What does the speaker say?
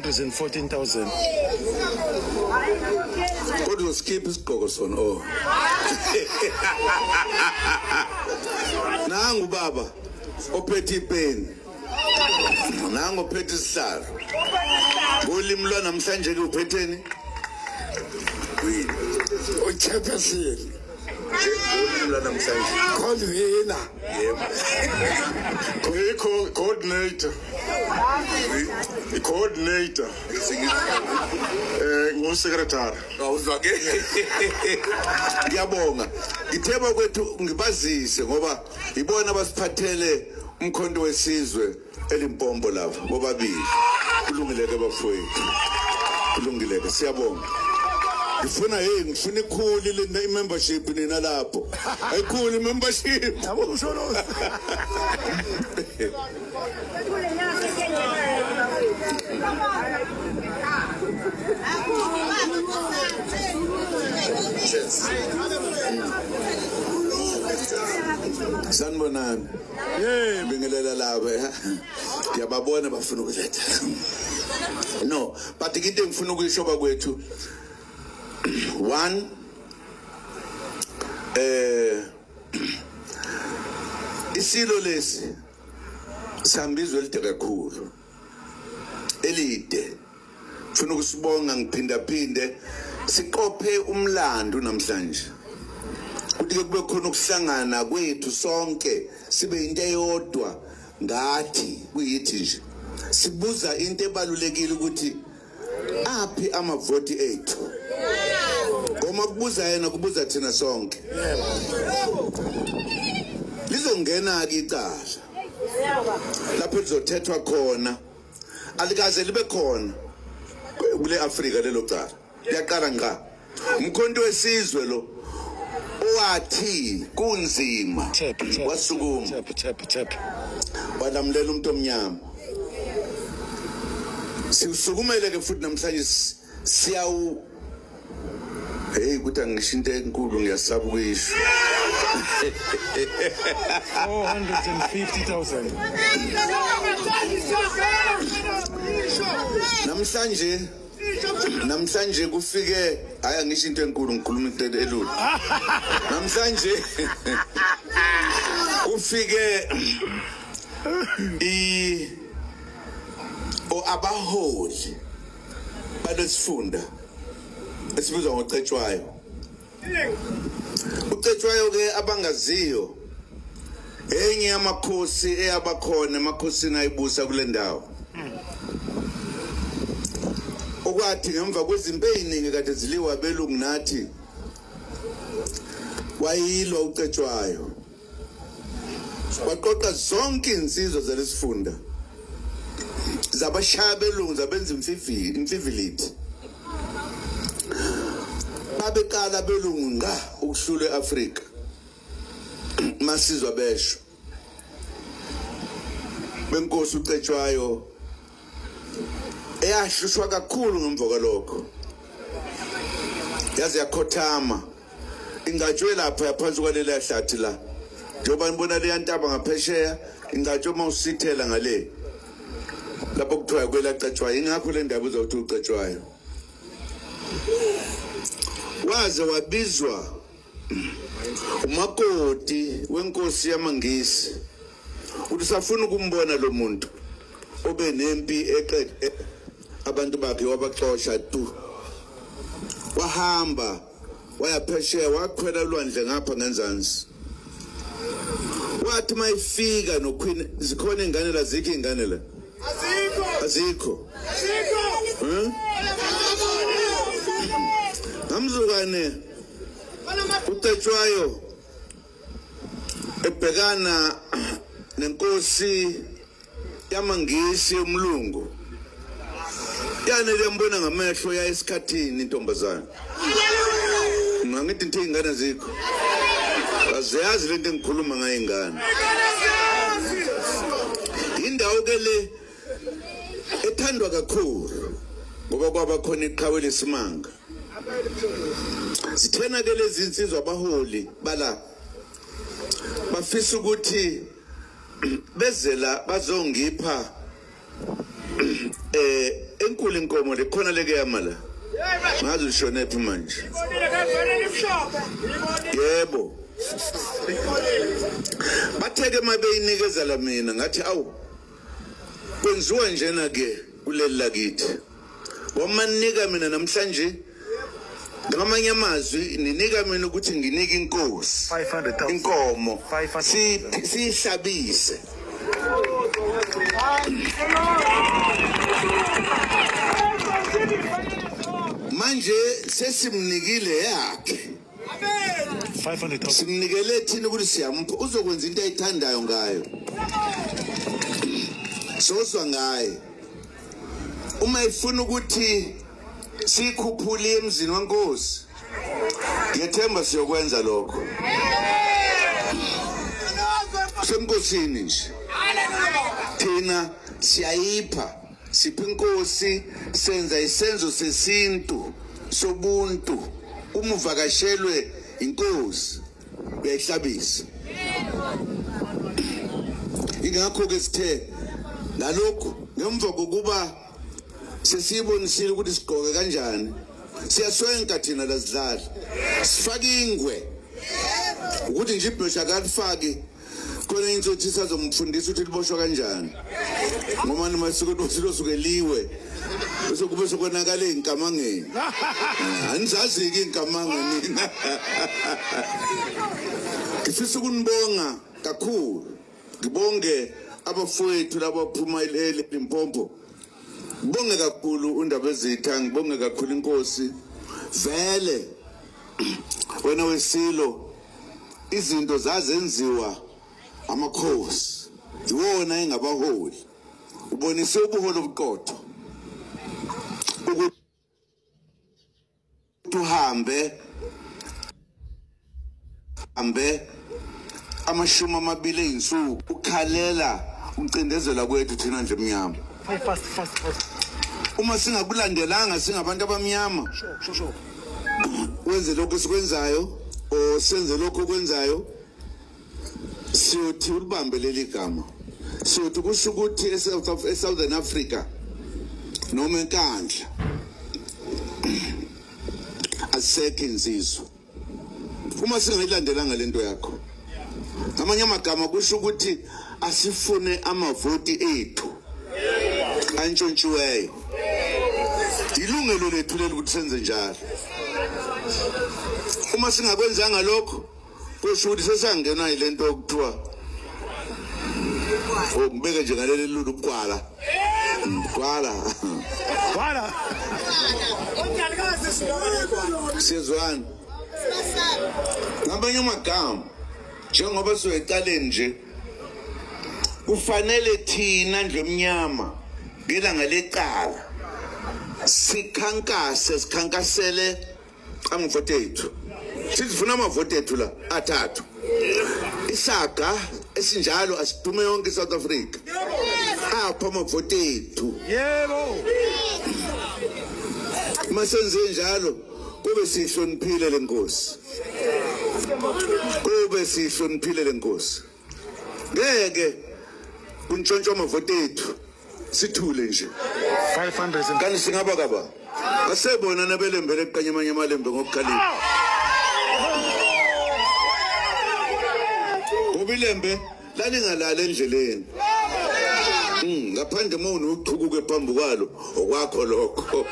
414,000. Kodwa skip isigqoko sona oh. Nangu baba ophethe ipeni. Nangu ophethe isihlalo. Ngolimi lwa namhlanje ke uphetheni? Uchairperson. Ngolimi lwa namhlanje. Convener. Yebo. Coordinator. Coordinator. Ngu-secretary. Awuzwa ke. Ngiyabonga. Ngithemba kwethu ngibazise ngoba ibona basiphathele umkhonto wesizwe eLimpopo lapha bobabili. Kulungile ke bafowethu. Kulungile ke, siyabonga. Ngifuna hey ngifuna ikhulu le membership nina lapho. Ayikhulu membership. Yabo usho lo. Sanibonani. Yebo. Bingelela lapha. Ngiyababona bafuna ukuletha. No, but into engifuna ukuyisho bakwethu. One, isilo lesi sihambizwe elide kakhulu, elide. Ngifuna ukusibonga ngiphindaphinde siqophe umlando namhlanje. Kuthi ke kube khona ukuhlangana kwethu sonke sibe into eyodwa ngathi kuyithi nje. Sibuza into ebalulekile ukuthi aphi amavoti ethu. Ngoma kubuza yena kubuza thina sonke. Lizongena ke icala lapho lizothethwa khona, alikaze libe khona kule Afrika lelo cala. Liyaqala ngqa umkhonto wesizwe lo owathi kunzima wasukuma walamlela umuntu omnyama. Siusukumele ke futhi namhlanje siyawu. Hey ukuthi angisho into enkulu ngiyasaba ukuyisho. 450,000. Namhlanje kufike, hayi angisho into enkulu ngikhuluma into elula. Namhlanje kufike abaholi balesifunda esibizwa ngoCetshwayo. uCetshwayo ke abangaziyo enye yamakhosi eyabakhona emakhosini ayibusa kule ndawo. Okwathi ngemva kwezimpi eziningi kade ziliwa belungu nathi wayilwa uCetshwayo. Waqoqa zonke insizwa zalesifunda zabashaya belungu zabenza imfivilithi. Babeqala belungu ngqa ukuhlula eAfrika. Masizwa besho benkosi uCetshwayo eyahlushwa kakhulu ngemva kwalokho, yaze yakhothama ingcatshwe lapha yaphansi kwaleli hlathi la, njengoba nibona leya ntaba ngaphesheya ingcatshwe uma usithela ngale lapho kuthiwa kwelacetshwayo. Ingakho le ndaba uzawuthi uCetshwayo. Waze wabizwa umakoti wenkosi yamaNgisi uthi safuna ukumbona lo muntu obe nempi eqede abantu bakhe wabaxosha tu. Wahamba waya phesheya wakhwela ulwandle ngapha ngenzansi. Wathi mayifika noQueen, zikhona ingane la, zikho ingane la? Azikho. Azikho. Namzukane uCetshwayo ebhekana nenkosi yamaNgisi umlungu, yanele yambona ngamehlo ya esikhathini intombazana. Ngithi into ingane zikho, aziyazi lento engikhuluma ngayo ingane. Indawo ke le ethandwa kakhulu ngoba kwaba khona iqhawe lesimanga. Sithena ke lezi insizwa abaholi bala bafisa ukuthi bezela bazongipha Enkulu inkomo le khona leke yama la. Ngazi ushone phi manje. Yebo. Batheke mabeyinikeza la mina ngathi awu kwenziwa njena ke kuleli lakithi. Wamanika mina namhlanje ngamanye amazwi ninika mina ukuthi nginike inkosi 500,000 inkomo siyihlabise. Manje sesimnikile yakhe 500,000 simnikele thina ukuthi siyamupha, uzokwenza into ayithandayo ngayo, sozwa ngaye. Uma ifuna ukuthi sikhuphule emzini wenkosi, ngiyethemba siyokwenza lokho semkosini nje. Thina siyayipha, sipha inkosi, senza isenzo sesintu sobuntu. Uma uvakashelwe inkosi uyayihlabisa. Ingakho ke sithe nalokhu ngemva kokuba sesibonisile ukuthi sigqoke kanjani, siyaswenka thina lazidlala, sifake ingwe ukuthi nje ibhesha akalifaki khona insothi sazomfundisa ukuthi liboshwa kanjani, ngoba noma suke liwe bese kube sokonakala inkamangeni. Anizazi-ke inkamange nina. Ngifisa ukunibonga kakhulu, ngibonge abafowethu labaphuma eLimpopo, ngibonge kakhulu uNdabezitha, ngibonge kakhulu inkosi. Vele wena wesilo, izinto zazenziwa amakhosi, iwona engabaholi. Ubonise ubuholi obuqotho ukuthi uhambe 20 ey'nsuku ukhalela ukucindezela kwethu thina nje emnyama. Fast. Uma singakulandelanga singabantu abamnyama, wenze lokhu esikwenzayo or senze lokhu okwenzayo, siyothi ulibambe leli gama. Siyothi kusho ukuthi eSouthern Africa noma eNkandla asisekho insizwa uma singayilandelanga lento yakho. Ngamanye amagama kusho ukuthi asifune amavoti ethu antshontshiweyo. Ilungelo lethu leli ukuthi senze njalo. Uma singakwenzanga lokho kusho ukuthi sesangenwa yilento okuthiwa ngibeke nje ngaleli lulu ubugwala. Gwala. Gwala. Sizwana. Ngamanye amagama njengoba sizoyiqaleni nje, kufanele thina ndlu emnyama ngelanga lecala sikhankase, sikhankasele amavoti ethu. Sifuna amavoti ethu la athathu. Isaga esinjalo asidume yonke iSouth Africa. Apha amavoti ethu. Yebo. Masenze njalo kube sihloniphile lenkosi. Kube sihloniphile lenkosi. Ngeke kuntshontshwa amavoti ethu sithule nje. 500 kanti singaba kaba. Asebona nabelembe leqanye amanye amalembe ngokukhalipha. Ngoba ilembe lalingalala endleleni. Ngaphandle uma unochukuke phambi kwalo okwakho lokho.